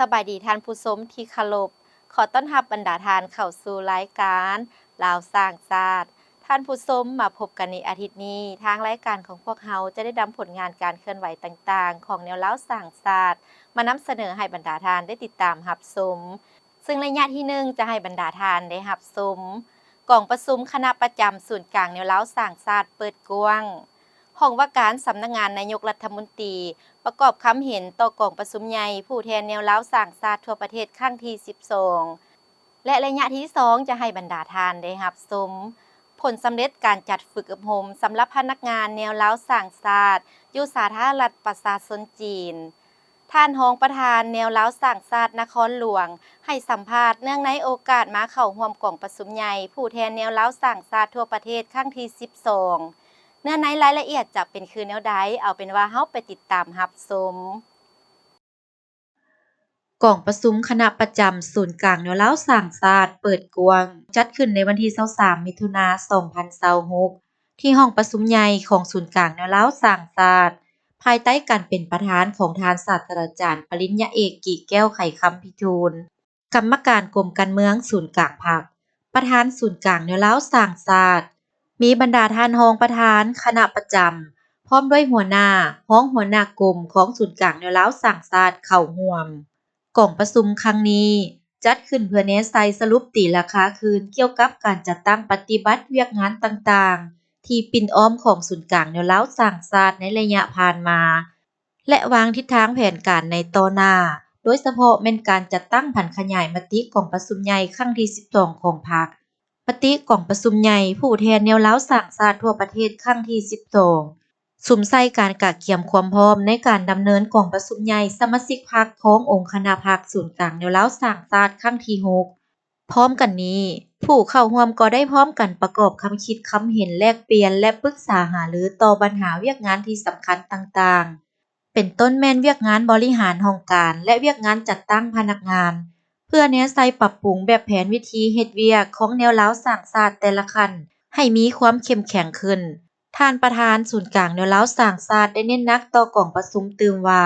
ສະບາຍດີທ່ານຜູ້ຊົມທີ່ເຄົາລົບ, ຂໍຕ້ອນຮັບບັນດາທ່ານເຂົ້າສູ່ລາຍການລາວສ້າງຊາດ. ທ່ານຜູ້ຊົມ, ມາພົບກັນໃນອາທິດນີ້, ທາງລາຍການຂອງພວກເຮົາຈະໄດ້ນຳຜົນງານການເຄື່ອນໄຫວຕ່າງໆຂອງແນວລາວສ້າງຊາດ ມານຳສະເໜີໃຫ້ບັນດາທ່ານໄດ້ຕິດຕາມຮັບຊົມ. ຊຶ່ງໄລຍະທີໜຶ່ງຈະໃຫ້ບັນດາທ່ານໄດ້ຮັບຊົມ ກອງປະຊຸມຄະນະປະຈຳສູນກາງແນວລາວສ້າງຊາດເປີດກວ້າງ. ຫ້ອງວ່າການສຳນັກງານນາຍົກລັດຖະມົນຕີ ປະກອບຄຳເຫັນຕໍ່ກອງປະຊຸມໃຫຍ່ຜູ້ແທນແນວລາວສ້າງຊາດທົ່ວປະເທດຄັ້ງທີສິບສອງ ແລະ ໄລຍະທີສອງຈະໃຫ້ບັນດາທ່ານໄດ້ຮັບຊົມ ຜົນສຳເລັດການຈັດຝຶກອົບຮົມສຳລັບພະນັກງານແນວລາວສ້າງຊາດ ຢູ່ສາທາລະນະລັດປະຊາຊົນຈີນ. ທ່ານຮອງປະທານແນວລາວສ້າງຊາດນະຄອນຫຼວງ ໃຫ້ສຳພາດເນື່ອງໃນໂອກາດມາເຂົ້າຮ່ວມກອງປະຊຸມໃຫຍ່ຜູ້ແທນແນວລາວສ້າງຊາດທົ່ວປະເທດຄັ້ງທີສິບສອງ. ເນື້ອໃນລາຍລະອຽດຈະເປັນຄືແນວໃດ, ເອົາເປັນວ່າເຮົາໄປຕິດຕາມຮັບຊົມ. ກອງປະຊຸມຄະນະປະຈຳສູນກາງແນວລາວສ້າງຊາດເປີດກວ້າງ ຈັດຂຶ້ນໃນວັນທີຊາວສາມ ມິຖຸນາ ສອງພັນຊາວຫົກ ທີ່ຫ້ອງປະຊຸມໃຫຍ່ຂອງສູນກາງແນວລາວສ້າງຊາດ ພາຍໃຕ້ການເປັນປະທານຂອງທ່ານສາດສະດາຈານປະລິນຍາເອກ ກີແກ້ວ ໄຂຄຳພິທູນ ກຳມະການກົມການເມືອງສູນກາງພັກ, ປະທານສູນກາງແນວລາວສ້າງຊາດ, ມີບັນດາທ່ານຮອງປະທານຄະນະປະຈຳ ພ້ອມດ້ວຍຫົວໜ້າ, ຮອງຫົວໜ້າກົມຂອງສູນກາງແນວລາວສ້າງຊາດເຂົ້າຮ່ວມ. ກອງປະຊຸມຄັ້ງນີ້ຈັດຂຶ້ນເພື່ອແນໃສ່ສະຫຼຸບຕີລາຄາຄືນກ່ຽວກັບການຈັດຕັ້ງປະຕິບັດວຽກງານຕ່າງໆ ທີ່ປິ່ນອ້ອມຂອງສູນກາງແນວລາວສ້າງຊາດໃນໄລຍະຜ່ານມາ ແລະ ວາງທິດທາງແຜນການໃນຕໍ່ໜ້າ, ໂດຍສະເພາະແມ່ນການຈັດຕັ້ງຜັນຂະຫຍາຍມະຕິກອງປະຊຸມໃຫຍ່ຄັ້ງທີສິບສອງຂອງພັກ, ມະຕິກອງປະຊຸມໃຫຍ່ຜູ້ແທນແນວລາວສ້າງຊາດທົ່ວປະເທດຄັ້ງທີສິບສອງ, ສຸມໃສ່ການກະກຽມຄວາມພ້ອມໃນການດຳເນີນກອງປະຊຸມໃຫຍ່ສະມາຊິກພັກຂອງອົງຄະນະພັກສູນກາງແນວລາວສ້າງຊາດຄັ້ງທີຫົກ. ພ້ອມກັນນີ້, ຜູ້ເຂົ້າຮ່ວມກໍໄດ້ພ້ອມກັນປະກອບຄຳຄິດຄຳເຫັນ, ແລກປ່ຽນ ແລະ ປຶກສາຫາລືຕໍ່ບັນຫາວຽກງານທີ່ສຳຄັນຕ່າງໆ, ເປັນຕົ້ນແມ່ນວຽກງານບໍລິຫານຫ້ອງການ ແລະ ວຽກງານຈັດຕັ້ງພະນັກງານ, ເພື່ອແນໃສ່ປັບປຸງແບບແຜນວິທີເຮັດວຽກຂອງແນວລາວສ້າງຊາດແຕ່ລະຂັ້ນໃຫ້ມີຄວາມເຂັ້ມແຂງຂຶ້ນ. ທ່ານປະທານສູນກາງແນວລາວສ້າງຊາດໄດ້ເນັ້ນໜັກຕໍ່ກອງປະຊຸມຕື່ມວ່າ,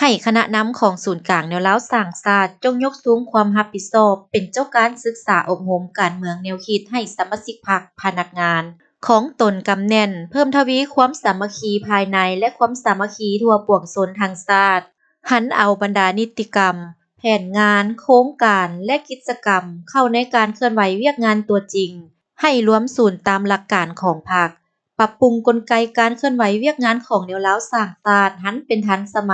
ໃຫ້ຄະນະນຳຂອງສູນກາງແນວລາວສ້າງຊາດ ຈົ່ງຍົກສູງຄວາມຮັບຜິດຊອບເປັນເຈົ້າການສຶກສາອົບຮົມການເມືອງແນວຄິດໃຫ້ສະມາຊິກພັກ, ພະນັກງານຂອງຕົນກຳແໜ້ນ, ເພີ່ມທະວີຄວາມສາມັກຄີພາຍໃນ ແລະ ຄວາມສາມັກຄີທົ່ວປວງຊົນທັງຊາດ, ຫັນເອົາບັນດານິຕິກຳ, ແຜນງານ, ໂຄງການ ແລະ ກິດຈະກຳເຂົ້າໃນການເຄື່ອນໄຫວວຽກງານຕົວຈິງ, ໃຫ້ລວມສູນຕາມຫຼັກການຂອງພັກ, ປັບປຸງກົນໄກການເຄື່ອນໄຫວວຽກງານຂອງແນວລາວສ້າງຊາດໃຫ້ເປັນທັນສະໄໝ,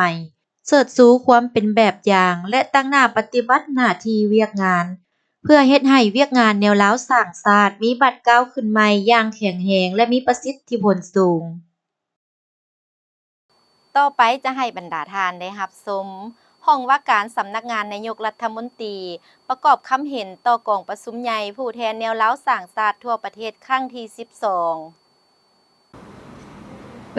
ເຊີດຊູຄວາມເປັນແບບຢ່າງ ແລະ ຕັ້ງໜ້າປະຕິບັດໜ້າທີ່ວຽກງານ ເພື່ອເຮັດໃຫ້ວຽກງານແນວລາວສ້າງຊາດມີບາດກ້າວຂຶ້ນໃໝ່ຢ່າງແຂງແຮງ ແລະ ມີປະສິດທິຜົນສູງ. ຕໍ່ໄປຈະໃຫ້ບັນດາທ່ານໄດ້ຮັບຊົມ ຫ້ອງວ່າການສຳນັກງານນາຍົກລັດຖະມົນຕີ ປະກອບຄຳເຫັນຕໍ່ກອງປະຊຸມໃຫຍ່ຜູ້ແທນແນວລາວສ້າງຊາດທົ່ວປະເທດຄັ້ງທີສິບສອງ.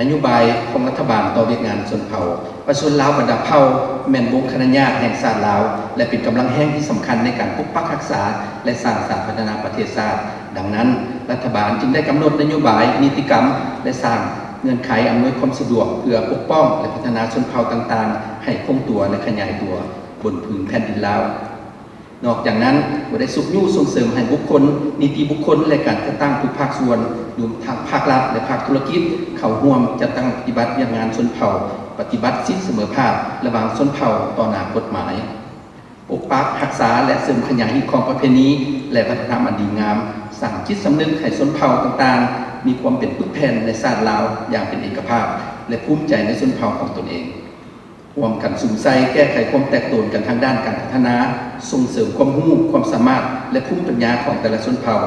ນະໂຍບາຍຂອງລັດຖະບານຕໍ່ວຽກງານຊົນເຜົ່າ, ປະຊາຊົນລາວບັນດາເຜົ່າ ແມ່ນວົງຄະນະຍາດແຫ່ງຊາດລາວ ແລະ ເປັນກຳລັງແຮງທີ່ສຳຄັນໃນການປົກປັກຮັກສາ ແລະ ສ້າງສາພັດທະນາປະເທດຊາດ. ດັ່ງນັ້ນ, ລັດຖະບານຈຶ່ງໄດ້ກຳນົດນະໂຍບາຍ, ນິຕິກຳ ແລະ ສ້າງເງື່ອນໄຂອຳນວຍຄວາມສະດວກ ເພື່ອປົກປ້ອງ ແລະ ພັດທະນາຊົນເຜົ່າຕ່າງໆ ໃຫ້ຄົງຕົວ ແລະ ຂະຫຍາຍຕົວບົນພື້ນແຜ່ນດິນລາວ. ນອກຈາກນັ້ນ, ກໍໄດ້ຊຸກຍູ້ສົ່ງເສີມໃຫ້ບຸກຄົນ, ນິຕິບຸກຄົນ ແລະ ການຈັດຕັ້ງທຸກພາກສ່ວນ, ລວມທັງພາກລັດ ແລະ ພາກທຸລະກິດ, ເຂົ້າຮ່ວມຈັດຕັ້ງປະຕິບັດວຽກງານຊົນເຜົ່າ, ປະຕິບັດສິດສະເໝີພາບລະຫວ່າງຊົນເຜົ່າຕໍ່ໜ້າກົດໝາຍ, ປົກປັກຮັກສາ ແລະ ເສີມຂະຫຍາຍຮີດຄອງປະເພນີ ແລະ ວັດທະນະທຳອັນດີງາມ, ສ້າງຈິດສຳນຶກໃຫ້ຊົນເຜົ່າຕ່າງໆ ມີຄວາມເປັນປຶກແຜ່ນໃນຊາດລາວຢ່າງເປັນເອກະພາບ ແລະ ພູມໃຈໃນຊົນເຜົ່າຂອງຕົນເອງ. ຮ່ວມກັນສຸມໃສ່ແກ້ໄຂຄວາມແຕກໂຕນກັນທາງດ້ານການພັດທະນາ, ສົ່ງເສີມຄວາມຮູ້, ຄວາມສາມາດ ແລະ ພູມປັນຍາຂອງແຕ່ລະຊົນເຜົ່າ.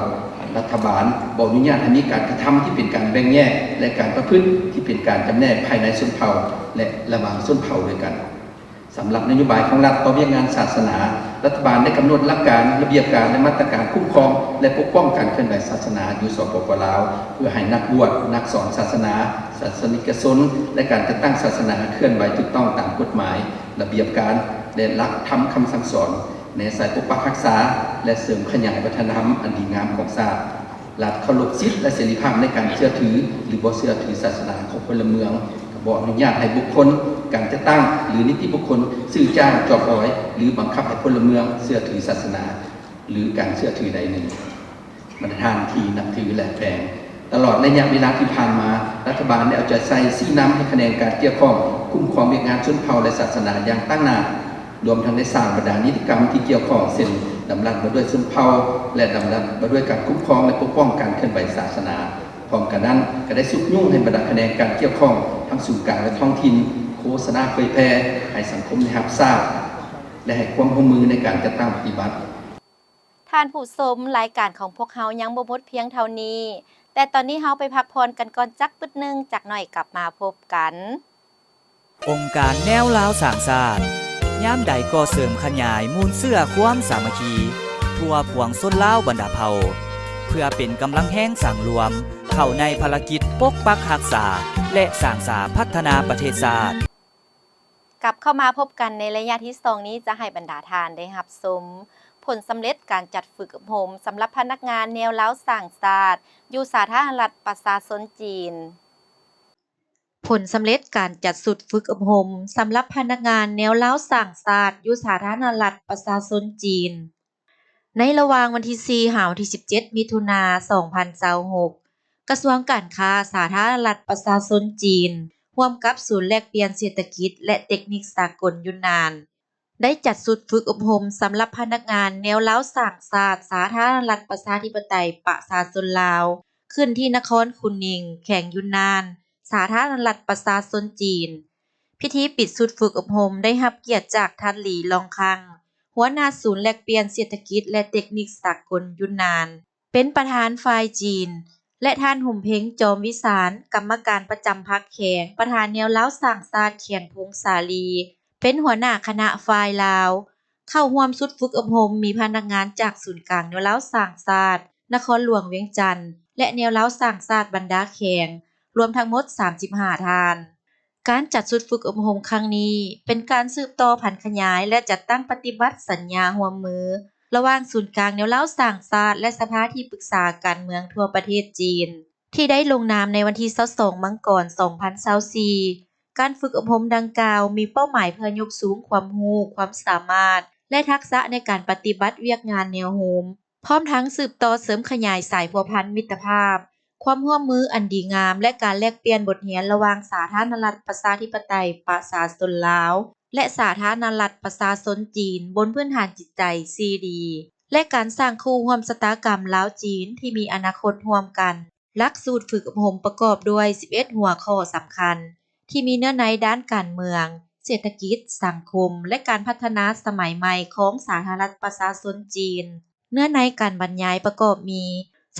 ລັດຖະບານບໍ່ອະນຸຍາດໃຫ້ມີການກະທຳທີ່ເປັນການແບ່ງແຍກ ແລະ ການປະພຶດທີ່ເປັນການຈຳແນກພາຍໃນຊົນເຜົ່າ ແລະ ລະຫວ່າງຊົນເຜົ່າດ້ວຍກັນ. ສຳລັບນະໂຍບາຍຂອງລັດຕໍ່ວຽກງານສາສະໜາ, ລັດຖະບານໄດ້ກຳນົດຫຼັກການ, ລະບຽບການ ແລະ ມາດຕະການຄຸ້ມຄອງ ແລະ ປົກປ້ອງການເຄື່ອນໄຫວສາສະໜາຢູ່ ສປປ ລາວ ເພື່ອໃຫ້ນັກບວດ, ນັກສອນສາສະໜາ, ສາສະນິກະຊົນ ແລະ ການຈັດຕັ້ງສາສະໜາເຄື່ອນໄຫວຖືກຕ້ອງຕາມກົດໝາຍ, ລະບຽບການ ແລະ ຫຼັກທຳຄຳສັ່ງສອນ, ແນໃສ່ປົກປັກຮັກສາ ແລະ ເສີມຂະຫຍາຍວັດທະນະທຳອັນດີງາມຂອງຊາດ. ລັດເຄົາລົບສິດ ແລະ ເສລີພາບໃນການເຊື່ອຖື ຫຼື ບໍ່ເຊື່ອຖືສາສະໜາຂອງພົນລະເມືອງ, ບໍ່ອະນຸຍາດໃຫ້ບຸກຄົນ, ການຈັດຕັ້ງ ຫຼື ນິຕິບຸກຄົນຊື້ຈ້າງ, ຈອບອອຍ ຫຼື ບັງຄັບໃຫ້ພົນລະເມືອງເຊື່ອຖືສາສະໜາ ຫຼື ການເຊື່ອຖືໃດໜຶ່ງ. ບັນດາທ່ານທີ່ນັບຖື ແລະ ແຂວງ, ຕະຫຼອດໄລຍະເວລາທີ່ຜ່ານມາ, ລັດຖະບານໄດ້ເອົາໃຈໃສ່ຊີ້ນຳໃຫ້ຂະແໜງການກ່ຽວຂ້ອງຄຸ້ມຄອງວຽກງານຊົນເຜົ່າ ແລະ ສາສະໜາຢ່າງຕັ້ງໜ້າ, ລວມທັງໄດ້ສ້າງບັນດານິຕິກຳທີ່ກ່ຽວຂ້ອງ ເຊັ່ນ ດຳລັດວ່າດ້ວຍຊົນເຜົ່າ ແລະ ດຳລັດວ່າດ້ວຍການຄຸ້ມຄອງ ແລະ ປົກປ້ອງການເຄື່ອນໄຫວສາສະໜາ. ພ້ອມກັນນັ້ນ, ກໍໄດ້ຊຸກຍູ້ໃຫ້ບັນດາຂະແໜງການກ່ຽວຂ້ອງທັງສູນກາງ ແລະ ທ້ອງຖິ່ນ ໂຄສະນາເຜີຍແຜ່ໃຫ້ສັງຄົມໄດ້ຮັບຊາບ ແລະ ໃຫ້ຄວາມຮ່ວມມືໃນການຈັດຕັ້ງປະຕິບັດ. ທ່ານຜູ້ຊົມ, ລາຍການຂອງພວກເຮົາຍັງບໍ່ໝົດພຽງເທົ່ານີ້, ແຕ່ຕອນນີ້ເຮົາໄປພັກຜ່ອນກັນກ່ອນຈັກປຶດໜຶ່ງ, ຈັກໜ້ອຍກັບມາພົບກັນ. ອົງການແນວລາວສ້າງຊາດ ຍາມໃດກໍເສີມຂະຫຍາຍມູນເຊື້ອຄວາມສາມັກຄີ ທົ່ວປວງຊົນລາວບັນດາເຜົ່າ ເພື່ອເປັນກຳລັງແຮງສັງລວມ ເຂົ້າໃນພາລະກິດປົກປັກຮັກສາ ແລະ ສ້າງສາພັດທະນາປະເທດຊາດ. ກັບເຂົ້າມາພົບກັນໃນໄລຍະທີສອງນີ້ ຈະໃຫ້ບັນດາທ່ານໄດ້ຮັບຊົມຜົນສຳເລັດການຈັດຝຶກອົບຮົມສຳລັບພະນັກງານແນວລາວສ້າງຊາດ ຢູ່ສາທາລະນະລັດປະຊາຊົນຈີນ. ຜົນສຳເລັດການຈັດຊຸດຝຶກອົບຮົມສຳລັບພະນັກງານແນວລາວສ້າງຊາດ ຢູ່ສາທາລະນະລັດປະຊາຊົນຈີນ. ໃນລະຫວ່າງວັນທີສີ່ຫາວັນທີສິບເຈັດ ມິຖຸນາ ສອງພັນຊາວຫົກ ກະຊວງການຄ້າສາທາລະນະລັດປະຊາຊົນຈີນ ຮ່ວມກັບສູນແລກປ່ຽນເສດຖະກິດ ແລະ ເຕັກນິກສາກົນຢູນນານ ໄດ້ຈັດຊຸດຝຶກອົບຮົມສຳລັບພະນັກງານແນວລາວສ້າງຊາດ ສາທາລະນະລັດປະຊາທິປະໄຕປະຊາຊົນລາວ ຂຶ້ນທີ່ນະຄອນຄຸນນິງ ແຂວງຢູນນານ ສາທາລະນະລັດປະຊາຊົນຈີນ. ພິທີປິດຊຸດຝຶກອົບຮົມໄດ້ຮັບກຽດຈາກທ່ານ ຫຼີ ລອງຄັງ ຫົວໜ້າສູນແລກປ່ຽນເສດຖະກິດ ແລະ ເຕັກນິກສາກົນຢູນນານ ເປັນປະທານຝ່າຍຈີນ ແລະ ທ່ານ ຫຸມເພັງ ຈອມວິສານ ກຳມະການປະຈຳພັກແຂວງ ປະທານແນວລາວສ້າງຊາດແຂວງຜົ້ງສາລີ ເປັນຫົວໜ້າຄະນະຝ່າຍລາວ. ເຂົ້າຮ່ວມຊຸດຝຶກອົບຮົມມີພະນັກງານຈາກສູນກາງແນວລາວສ້າງຊາດ ນະຄອນຫຼວງວຽງຈັນ ແລະ ແນວລາວສ້າງຊາດບັນດາແຂວງ ລວມທັງໝົດສາມສິບຫ້າທ່ານ. ການຈັດຊຸດຝຶກອົບຮົມຄັ້ງນີ້ ເປັນການສືບຕໍ່ຜັນຂະຫຍາຍ ແລະ ຈັດຕັ້ງປະຕິບັດສັນຍາຮ່ວມມື ລະຫວ່າງສູນກາງແນວລາວສ້າງຊາດ ແລະ ສະພາທີ່ປຶກສາການເມືອງທົ່ວປະເທດຈີນ ທີ່ໄດ້ລົງນາມໃນວັນທີຊາວສອງ ມັງກອນ ສອງພັນຊາວສີ່. ການຝຶກອົບຮົມດັ່ງກ່າວ ມີເປົ້າໝາຍເພື່ອຍົກສູງຄວາມຮູ້, ຄວາມສາມາດ ແລະ ທັກສະໃນການປະຕິບັດວຽກງານແນວໂຮມ, ພ້ອມທັງສືບຕໍ່ເສີມຂະຫຍາຍສາຍພົວພັນມິດຕະພາບ, ຄວາມຮ່ວມມືອັນດີງາມ ແລະ ການແລກປ່ຽນບົດຮຽນລະຫວ່າງສາທາລະນະລັດປະຊາທິປະໄຕປະຊາຊົນລາວ ແລະ ສາທາລະນະລັດປະຊາຊົນຈີນ ບົນພື້ນຖານຈິດໃຈສີ່ດີ ແລະ ການສ້າງຄູ່ຮ່ວມຊະຕາກຳລາວ-ຈີນທີ່ມີອະນາຄົດຮ່ວມກັນ. ຫຼັກສູດຝຶກອົບຮົມປະກອບດ້ວຍສິບເອັດຫົວຂໍ້ສຳຄັນ ທີ່ມີເນື້ອໃນດ້ານການເມືອງ, ເສດຖະກິດ, ສັງຄົມ ແລະ ການພັດທະນາສະໄໝໃໝ່ຂອງສາທາລະນະລັດປະຊາຊົນຈີນ. ເນື້ອໃນການບັນຍາຍປະກອບມີ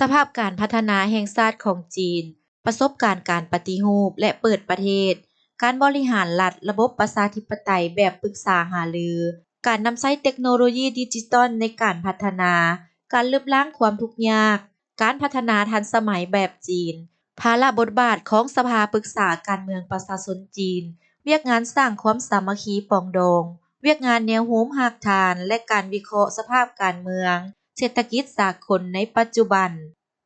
ສະພາບການພັດທະນາແຫ່ງຊາດຂອງຈີນ, ປະສົບການການປະຕິຮູບ ແລະ ເປີດປະເທດ, ການບໍລິຫານລັດ, ລະບົບປະຊາທິປະໄຕແບບປຶກສາຫາລື, ການນຳໃຊ້ເຕັກໂນໂລຢີດິຈິຕອນໃນການພັດທະນາ, ການລຶບລ້າງຄວາມທຸກຍາກ, ການພັດທະນາທັນສະໄໝແບບຈີນ, ພາລະບົດບາດຂອງສະພາປຶກສາການເມືອງປະຊາຊົນຈີນ, ວຽກງານສ້າງຄວາມສາມັກຄີປອງດອງ, ວຽກງານແນວໂຮມຮາກຖານ ແລະ ການວິເຄາະສະພາບການເມືອງ, ເສດຖະກິດສາກົນໃນປັດຈຸບັນ.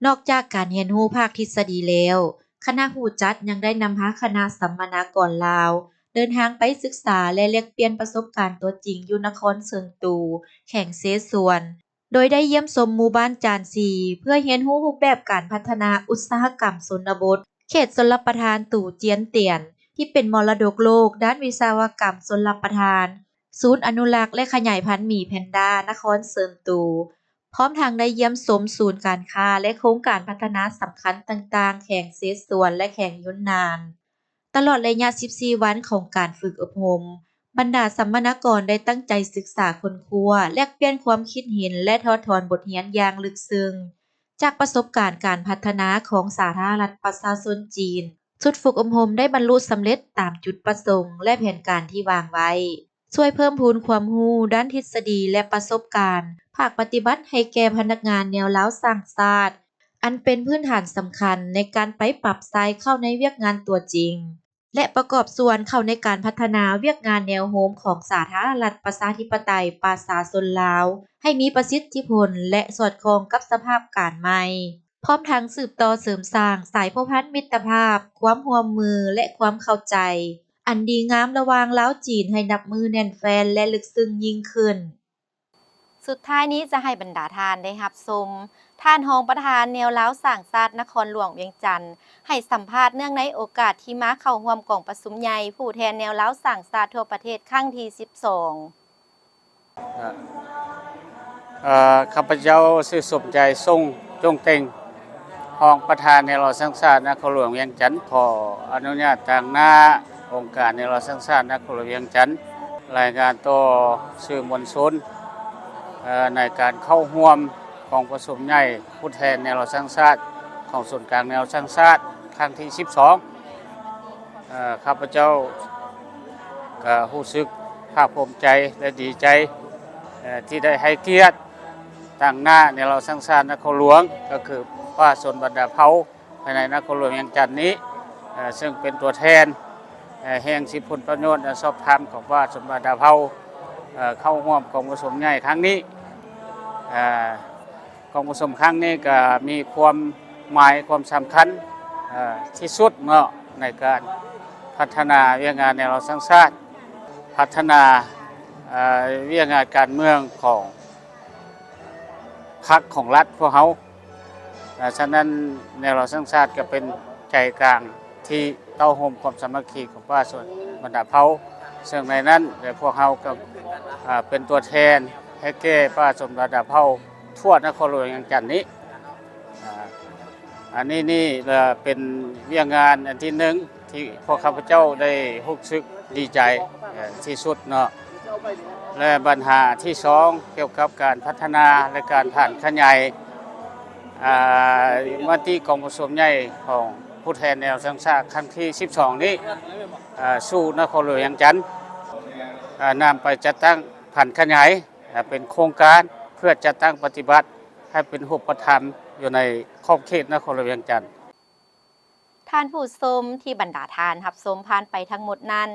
ນອກຈາກການຮຽນຮູ້ພາກທິດສະດີແລ້ວ, ຄະນະຜູ້ຈັດຍັງໄດ້ນຳພາຄະນະສຳມະນາກອນລາວ ເດີນທາງໄປສຶກສາ ແລະ ແລກປ່ຽນປະສົບການຕົວຈິງຢູ່ນະຄອນເຊີງຕູ, ແຂວງເຊຊວນ, ໂດຍໄດ້ຢ້ຽມຊົມໝູ່ບ້ານຈານຊີ ເພື່ອຮຽນຮູ້ຮູບແບບການພັດທະນາອຸດສາຫະກຳຊົນນະບົດ ເຂດຊົນລະປະທານຕູຈຽນຕຽນ ທີ່ເປັນມໍລະດົກໂລກດ້ານວິສະວະກຳຊົນລະປະທານ, ສູນອະນຸລັກ ແລະ ຂະຫຍາຍພັນໝີແພນດ້ານະຄອນເຊີງຕູ, ພ້ອມທັງໄດ້ຢ້ຽມຊົມສູນການຄ້າ ແລະ ໂຄງການພັດທະນາສຳຄັນຕ່າງໆ ແຂວງເຊຊວນ ແລະ ແຂວງຍຸນນານ. ຕະຫຼອດໄລຍະສິບສີ່ວັນຂອງການຝຶກອົບຮົມ, ບັນດາສຳມະນາກອນໄດ້ຕັ້ງໃຈສຶກສາຄົ້ນຄວ້າ, ແລກປ່ຽນຄວາມຄິດເຫັນ ແລະ ຖອດຖອນບົດຮຽນຢ່າງເລິກເຊິ່ງ ຈາກປະສົບການການພັດທະນາຂອງສາທາລະນະລັດປະຊາຊົນຈີນ. ຊຸດຝຶກອົບຮົມໄດ້ບັນລຸສຳເລັດຕາມຈຸດປະສົງ ແລະ ແຜນການທີ່ວາງໄວ້. ຊ່ວຍເພີ່ມພູນຄວາມຮູ້ດ້ານທິດສະດີ ແລະ ປະສົບການພາກປະຕິບັດໃຫ້ແກ່ພະນັກງານແນວລາວສ້າງຊາດ ອັນເປັນພື້ນຖານສຳຄັນໃນການໄປປັບໃຊ້ເຂົ້າໃນວຽກງານຕົວຈິງ ແລະ ປະກອບສ່ວນເຂົ້າໃນການພັດທະນາວຽກງານແນວໂຮມຂອງສາທາລະນະລັດປະຊາທິປະໄຕປະຊາຊົນລາວ ໃຫ້ມີປະສິດທິຜົນ ແລະ ສອດຄ່ອງກັບສະພາບການໃໝ່. ພ້ອມທັງສືບຕໍ່ເສີມສ້າງສາຍພົວພັນມິດຕະພາບ, ຄວາມຮ່ວມມື ແລະ ຄວາມເຂົ້າໃຈອັນດີງາມລະຫວ່າງລາວ-ຈີນໃຫ້ນັບມື້ແໜ້ນແຟ້ນ ແລະ ເລິກເຊິ່ງຍິ່ງຂຶ້ນ. ສຸດທ້າຍນີ້ຈະໃຫ້ບັນດາທ່ານໄດ້ຮັບຊົມ ທ່ານຮອງປະທານແນວລາວສ້າງຊາດນະຄອນຫຼວງວຽງຈັນ ໃຫ້ສຳພາດເນື່ອງໃນໂອກາດທີ່ມາເຂົ້າຮ່ວມກອງປະຊຸມໃຫຍ່ຜູ້ແທນແນວລາວສ້າງຊາດທົ່ວປະເທດຄັ້ງທີສິບສອງ. ເອີ ຂ້າພະເຈົ້າຊື່ສົມໃຈ ຊົງຈົງເຕັງ ຮອງປະທານແນວລາວສ້າງຊາດນະຄອນຫຼວງວຽງຈັນ ຂໍອະນຸຍາດຕາງໜ້າອົງການແນວລາວສ້າງຊາດນະຄອນຫຼວງວຽງຈັນ ລາຍງານຕໍ່ສື່ມວນຊົນ ເອີ ໃນການເຂົ້າຮ່ວມກອງປະຊຸມໃຫຍ່ຜູ້ແທນແນວລາວສ້າງຊາດຂອງສູນກາງແນວລາວສ້າງຊາດຄັ້ງທີສິບສອງ. ເອີ ຂ້າພະເຈົ້າກໍຮູ້ສຶກພາກພູມໃຈ ແລະ ດີໃຈ ເອີ ທີ່ໄດ້ໃຫ້ກຽດຕາງໜ້າແນວລາວສ້າງຊາດນະຄອນຫຼວງ ກໍຄືປະຊາຊົນບັນດາເຜົ່າພາຍໃນນະຄອນຫຼວງວຽງຈັນນີ້ ເອີ ເຊິ່ງເປັນຕົວແທນ ເອີ ແຫ່ງສິດຜົນປະໂຫຍດອັນຊອບທຳຂອງປະຊາຊົນບັນດາເຜົ່າ ເອີ ເຂົ້າຮ່ວມກອງປະຊຸມໃຫຍ່ຄັ້ງນີ້. ເອີ ກອງປະຊຸມຄັ້ງນີ້ກໍມີຄວາມໝາຍຄວາມສຳຄັນ ເອີ ທີ່ສຸດເນາະ ໃນການພັດທະນາວຽກງານແນວລາວສ້າງຊາດ, ພັດທະນາ ເອີ ວຽກງານການເມືອງຂອງພັກຂອງລັດພວກເຮົາ. ເອີ ສະນັ້ນແນວລາວສ້າງຊາດກໍເປັນໃຈກາງທີ່ເຕົ້າໂຮມຄວາມສາມັກຄີຂອງປະຊາຊົນບັນດາເຜົ່າ, ເຊິ່ງໃນນັ້ນແລະ ພວກເຮົາກໍ ເອີ ເປັນຕົວແທນໃຫ້ແກ່ປະຊາຊົນບັນດາເຜົ່າ ທົ່ວນະຄອນຫຼວງວຽງຈັນນີ້. ອາ ອັນນີ້ນີ້ລະເປັນວຽກງານອັນທີໜຶ່ງທີ່ພວກຂ້າພະເຈົ້າໄດ້ຮູ້ສຶກດີໃຈ ເອີ ທີ່ສຸດເນາະ ແລະ ບັນຫາທີສອງກ່ຽວກັບການພັດທະນາ ແລະ ການຜັນຂະຫຍາຍ ອາ ມະຕິກອງປະຊຸມໃຫຍ່ຂອງຜູ້ແທນແນວລາວສ້າງຊາດຄັ້ງທີສິບສອງນີ້ ອາ ສູ່ນະຄອນຫຼວງວຽງຈັນ ອາ ນຳໄປຈັດຕັ້ງຜັນຂະຫຍາຍ ເປັນໂຄງການເພື່ອຈັດຕັ້ງປະຕິບັດໃຫ້ເປັນຮູບປະທຳຢູ່ໃນຂອບເຂດນະຄອນຫຼວງວຽງຈັນ. ທ່ານຜູ້ຊົມ ທີ່ບັນດາທ່ານຮັບຊົມຜ່ານໄປທັງໝົດນັ້ນ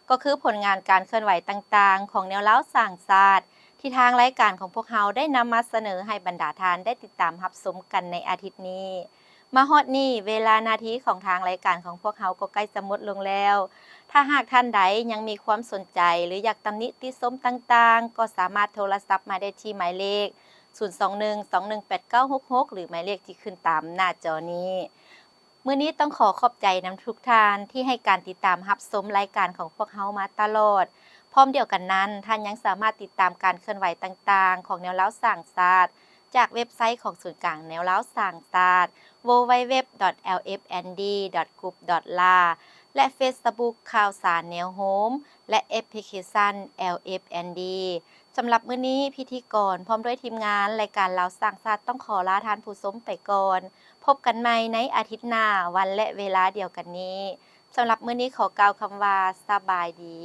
ກໍຄືຜົນງານການເຄື່ອນໄຫວຕ່າງໆຂອງແນວລາວສ້າງຊາດ ທີ່ທາງລາຍການຂອງພວກເຮົາໄດ້ນຳມາສະເໜີໃຫ້ບັນດາທ່ານໄດ້ຕິດຕາມຮັບຊົມກັນໃນອາທິດນີ້. ມາຮອດນີ້ ເວລາໜ້າທີ່ຂອງທາງລາຍການຂອງພວກເຮົາກໍໃກ້ຈະໝົດລົງແລ້ວ. ຖ້າຫາກທ່ານໃດຍັງມີຄວາມສົນໃຈ ຫຼື ຢາກຕຳໜິຕິຊົມຕ່າງໆ ກໍສາມາດໂທລະສັບມາໄດ້ທີ່ໝາຍເລກ ສູນສອງໜຶ່ງ ສອງໜຶ່ງແປດເກົ້າຫົກຫົກ ຫຼື ໝາຍເລກທີ່ຂຶ້ນຕາມໜ້າຈໍນີ້. ມື້ນີ້ຕ້ອງຂໍຂອບໃຈນຳທຸກທ່ານທີ່ໃຫ້ການຕິດຕາມຮັບຊົມລາຍການຂອງພວກເຮົາມາຕະຫຼອດ. ພ້ອມດຽວກັນນັ້ນ, ທ່ານຍັງສາມາດຕິດຕາມການເຄື່ອນໄຫວຕ່າງໆຂອງແນວລາວສ້າງຊາດ ຈາກເວັບໄຊຂອງສູນກາງແນວລາວສ້າງຊາດ ดับเบิลยู ดับเบิลยู ดับเบิลยู ดอท แอล เอฟ เอ็น ดี ดอท กรุป ดอท ลา ແລະ ເຟສບຸກ ຂ່າວສານແນວໂຮມ ແລະ ແອັບພລິເຄຊັນ ແອລ ເອຟ ເອັນ ດີ. ສຳລັບມື້ນີ້, ພິທີກອນ ພ້ອມດ້ວຍທີມງານລາຍການລາວສ້າງຊາດ ຕ້ອງຂໍລາທ່ານຜູ້ຊົມໄປກ່ອນ. ພົບກັນໃໝ່ໃນອາທິດໜ້າ, ວັນ ແລະ ເວລາດຽວກັນນີ້. ສຳລັບມື້ນີ້ຂໍກ່າວຄຳວ່າ ສະບາຍດີ.